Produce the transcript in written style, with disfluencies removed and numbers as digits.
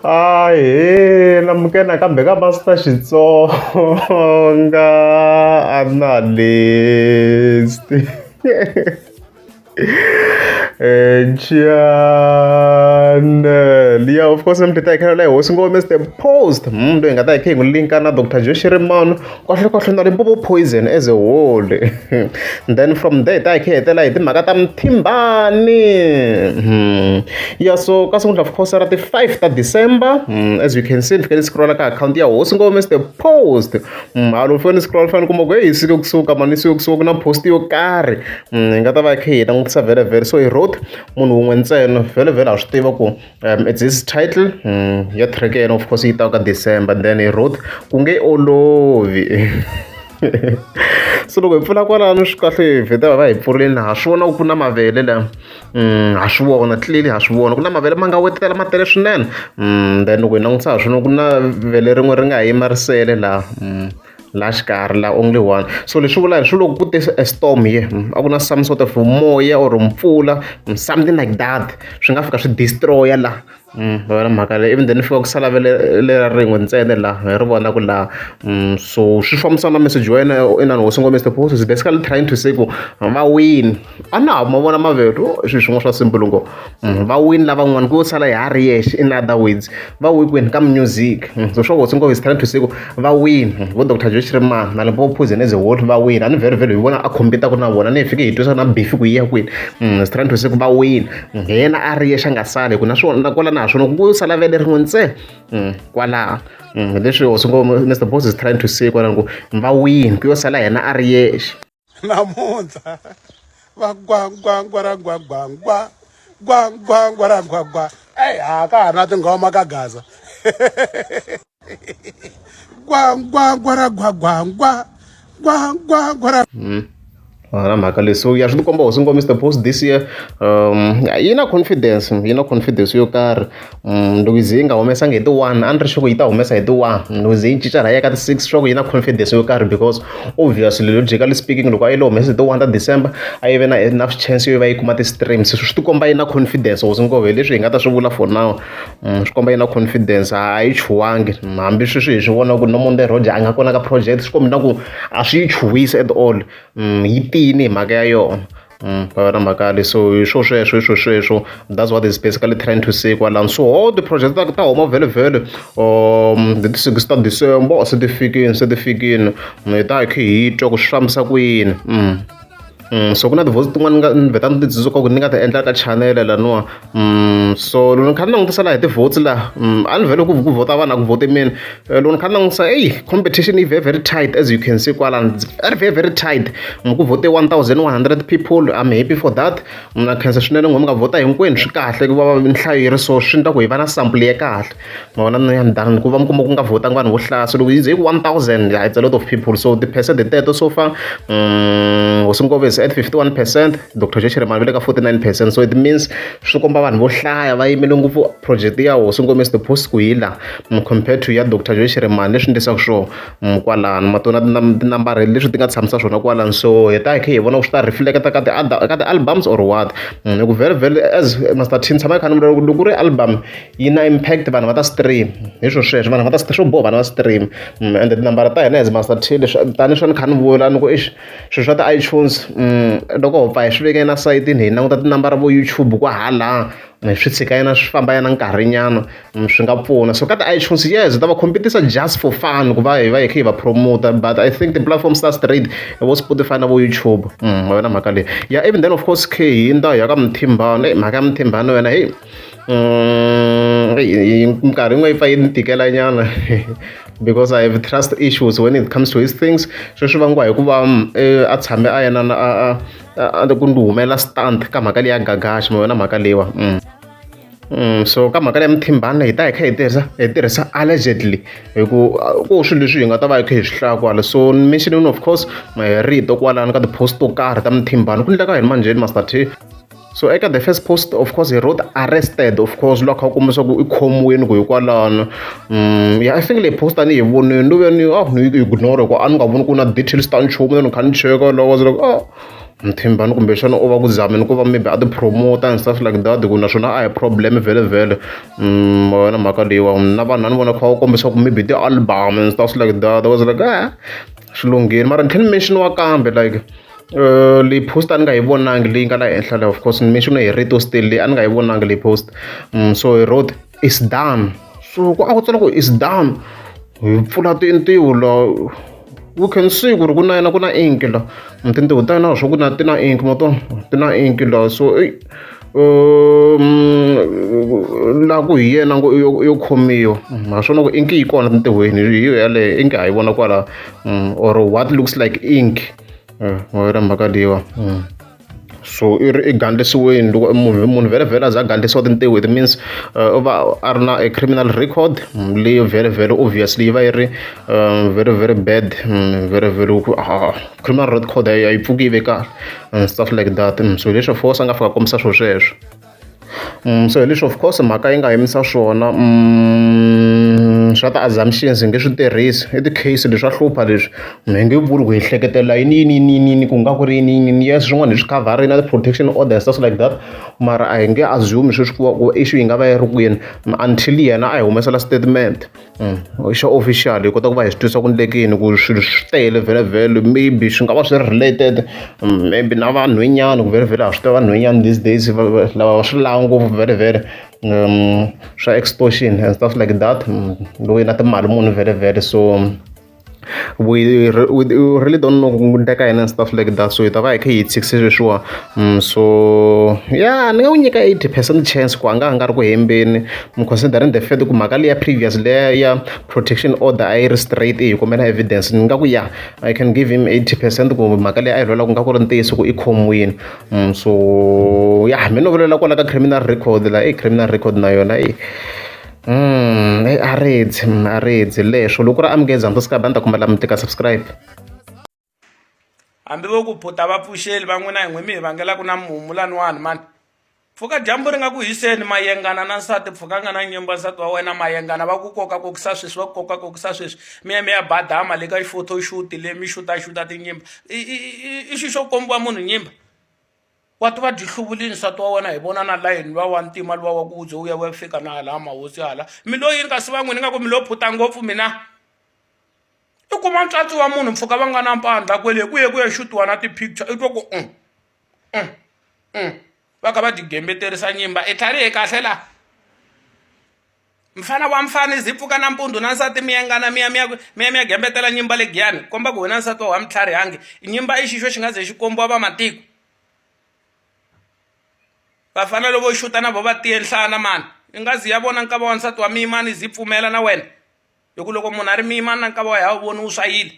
Ahee, namukela nakambe ka Master Xitsonga Analyst channel ya of course mi ta hi kha la hosi ngome Mr Post loyi hi nga ta hi kha hi n'wi linka na Dr Joe Shirimani kahle kahle na Limpopo Poison as a whole then from there hi ta hi kha hi hetela hi timhaka ta Mthimbani ya so ka siku of course ra ti 5 ta December as you can see ni fike ni scrolla ka account ya hosi ngome Mr Post halo fike ni scroll fane kuma ku hey suke kusuka mani suke kusuka ku na post yo karhi hi nga ta va hi kha hi langutisa vhele vhele so hi wrote munhu wun'we ntsena vhele vhele ha swi tiva ku it's his title ya track ya yena of course yi ta ka December then hi wrote ku nge olovi so loko hi pfula kwalano swi kahle hi vheta va va hi pfurile ha swi vona ku na mavele la ha swi vona clearly ha swi vona ku na mavele ma nga wetela ma tele swinene then loko hi langutisa ha swi vona ku na vele rin'we ri nga yima ri sele laha laha xikarhi laha only one so leswi vula swi loko ku te a storm here a ku na some sort of moya or mpfula something like that swi nga fika swi destroy-a laha va vona mhaka leyi even then fika ku sala vele lera rin'we ntsena laha hi ri vona ku laha so swi fambisana na message wa yena inani hosi ngome Mr Post is basically trying to say ku va wini a na ha ma vona mavele swilo swin'wana swa simple ngo va wini lavan'wana ku yo sala ya ha ri yexe in other words va wi kwini ka music so swa hosi ngome is trying to say ku va wini vo Dr Joe Shirimani na Limpopo Poison as a whole va wini a ni vhele vhele hi vona a compete-ku na vona ni hi fike hi twisa na beef ku yi ya kwini is trying to say ku va wini hi yena a ri yexe a nga sali hi ku naswona kwala na ha swona ku yo sala vele rin'we ntsena kwalaho leswi hosi ngome Mr Boss is trying to say kwalano ku va wini ku yo sala yena a ri yexe namuntlha va gwangwangwaragwagwangwa gwangwangwaragwagwa eyi a ka ha ri na tinghoma ka gaza gwangwangwaragwagwangwa gwangwangwara na mhaka leyi so ya swi tikomba hosi ngome Mr Post this year yi na confidence yi na confidence yo karhi loko yi ze yi nga humesanga hi ti-1 a ni ri sure ku yi ta humesa hi ti-1 loko ze yi cinca la ya ka ti-6 sure ku yi na confidence yo karhi because obviously logically speaking loko a yi lo humesa hi ti-1 ta December a yi ve na enough chance yo va yi kuma ti-streams so swi tikomba yi na confidence hosi ngove hi leswi hi nga ta swi vula for now swi komba yi na confidence a yi chuhangi hambi sweswi hi swi vona ku Nomonde Roger a nga kona ka project swi komba na ku a swi yi chuhisi at all yi tiyini hi mhaka ya yona va na mhaka leyi so hi swo sweswo hi swo sweswo that's what is basically trying to say kwalano so all the project ta huma vhele vhele hi ti-6 ta December se ti fikini se ti fikini hi ta hi kha hi twa ku swi fambisa ku yini so ku na ti-voice tin'wana ni nga ni vheta ni ti tsundzuka ku ni nga ti endla ka channel laniwa so loko ni kha ni langutisa laha hi ti-votes laha a ni vhele ku ku vhota vanhu a ku vhoti mina loko ni kha ni langutisa eyi competition yi very very tight as you can see kwalano very very very tight ku vhote 1100 people I'm happy for that na khensa swinene n'we mi nga vhota hinkwenu swi kahle ku va nhlayo yi ri so swi endla ku hi va na sample ya kahle ma vona ni than ku va mi kuma ku nga vhotanga vanhu vo hlaya so loko yi ze yi ku 1000 yeah, it's a lot of people so ti-percent teto so far hosi Ngove is at 51% Dr Joe Shirimani va le ka 49% so it means swi komba vanhu vo hlaya va yimele ngopfu project ya hosi Ngove the post ku yi la compared to ya Dr Joe Shirimani leswi ndlisaka swona kwalano matona tinambara leswi ti nga tshamisa swona kwalano so hi ta hi kha hi vona ku swi ta reflect ka ti ka ti-albums or what hi ku vhele vhele as Master T ni tshama hi kha ni vula loko ku ri album yi na impact vanhu va ta stream hi swo sweswo vanhu va ta swo boha vanhu va stream ende tinambara ta hina as Master T leswi tani swa ni kha ni vula ni ku exi swilo swa ti-iTunes loko ho pfa hi swi veka na sayitini hi languta tinambara vo YouTube kwahala hi swi tshika yena swi famba yena nkarhinyana swi nga pfuna so ka ti-iTunes yes ta va competisa just for fun ku va hi va hi kha hi va promoter but I think ti-platforms ta straight vo Spotify na vo YouTube ma yona mhaka leyi ya even then of course khe hi ndhawu ya ka Mthimbani mhaka ya Mthimbani wena hey minkarhi yin'wana yi pfa yi ni tikela nyana because I have trust issues when it comes to his things sweswi vangiwa hikuva a tshame a yena a ku ndi humela stunt ka mhaka leyi ya Gagash ma yona mhaka leyiwa so ka mhaka leya Mthimbani hi ta hi kha hi tirhisa hi tirhisa allegedly hi ku ku swilo leswi hi nga ta va hi kha hi swi hlaya kwala so ni mentioning of course hi rito kwalano ka ti-post to karhi ta Mthimbani ku endleka yini manjheni Master T so eka the first post of course he wrote arrested of course loko kha u kombisa ku i khomiwini ku hikwalano ya I think leyi post a ni yi vonini ni ve ni ah ni yi ignore ku a ni nga voni ku na details ta nchumu ni kha ni cheka loko was like oh Mthimbani kumbexana u va ku zameni ku va maybe a ti promote and stuff like that ku naswona a hi problem vhele vhele. Ma vona mhaka leyiwa na vanhu a ni vona kha va kombisa ku maybe ti-album and stuff like that. I was like, ah, swi lunghile, mara ni tlhela ni mention-iwa kambe like leyi post a ni nga yi vonangi leyi nga la henhla la. Of course ni mention hi rito still, leyi a ni nga yi vonangi leyi post. So he wrote, "Is done." So ku a ku tsala ku "is done", hi pfula tintiho la, we can see ku ri ku na yena ku na ink la. Tintiho ta yena swo ku na ti na ink, ma tona ti na ink la. So eyi, la ku hi yena yo khomiwa ha swona ku ink yi kona tintihweni, hi yo yaleyo ink ha yi vona kwala, or what looks like ink. Ma vona mhaka leyiwa. So i ri i gandlisiweni. Loko munhu vhele vhele a za a gandlisiwa tintiho, it means u va a ri na a criminal record leyi vhele vhele obviously yi va yi ri very very bad, very very criminal record, a yi pfuki yi ve kahle and stuff like that. So hi leswi of course a nga fika a kombisa swilo sweswo. So hi leswi of course mhaka yi nga yimisa swona swa ti-assumptions hi nge swi tirhisi i ti-case leswi swa hlupha leswi hi nge vuli ku hi hleketela yini yini yini yini yini, ku nga ku ri yini yini yini. Yes, swin'wana hi swi khavharini na ti-protection order and stuff like that, mara a hi nge assume sweswi ku ku issue yi nga va yi ri kwini until yena a hi humesela statement xa official, hi kota ku va hi swi twisa ku ndlekini ku swilo swi tele vhele vhele. Maybe swi nga va swi ri related maybe na vanhwanyana, ku vhele vhele ha swi tiva vanhwanyana these days lava va swi lava ngopfu vhele vhele swa extortion and stuff like that. Loko yi na timali munhu vhele vhele, so we really don't know ku ndleka yini and stuff like that. So hi ta va hi kha hi tshikise sweswiwa. So yeah, ni nga n'wi nyika 80% chance ku a nga a nga ri ku hembeni, considering the fact ku mhaka leya previous leya ya protection order a yi ri straight, hi kombela evidence. Ni nga ku ya, I can give him 80% ku mhaka leyi a yi lwela ku nga ku ri ntiyiso ku i khomiwini. So yeah, mi no vulela kwala ka criminal record la, i criminal record na yona i a redzi a redzi leswo. Loko ku ri amukeza subscribe, a ni ta kombela mi tika subscribe. Hambi vo ku phuta va pfuxeli va n'wina, hi n'wi mi hi vangelaku na mumu laniwani mani. Pfuka dyambu ri nga ku hiseni, mayengana na nsati, pfuka nga na nyimba nsati wa wena, mayengana va ku koka kokisa sweswi, va ku koka kokisa sweswi, mi ya mi ya badama le ka photo shoot le, mi xuta xuta tinyimba. I xi xo kombiwa munhu nyimba wa tiva dyi hluvulini nsati wa wena, hi vona na layeni luwa wa ntima luwa wa ku wu ze wu ya wu ya fika na hala mahosi hala. Mi lo yini kasi van'wini nga ku mi lo phuta ngopfu mina? I kuma ntswatsi wa munhu mpfhuka va nga na mpandla kwele ku ye ku ya xutiwa na ti-picture, i twa ku va kha va dyi gembeterisa nyimba. I tlharihe kahle la, mfana wa mfana, izi pfuka nampundzu na nsati, mi yengana, mi ya mi ya mi ya mi ya gembetela nyimba le Giyani, komba ku wena nsati wa wa mi tlharihangi. Nyimba i xixo xi nga ze xi kombiwa vamatiko. Vafana lovo xuta na vo va tiye nhlana mani, i nga zi ya vona nkava wa nsati wa miyimani, zi pfumela na wena hi ku loko munhu a ri miyimani na nkava wa ha wu voni wu swayile.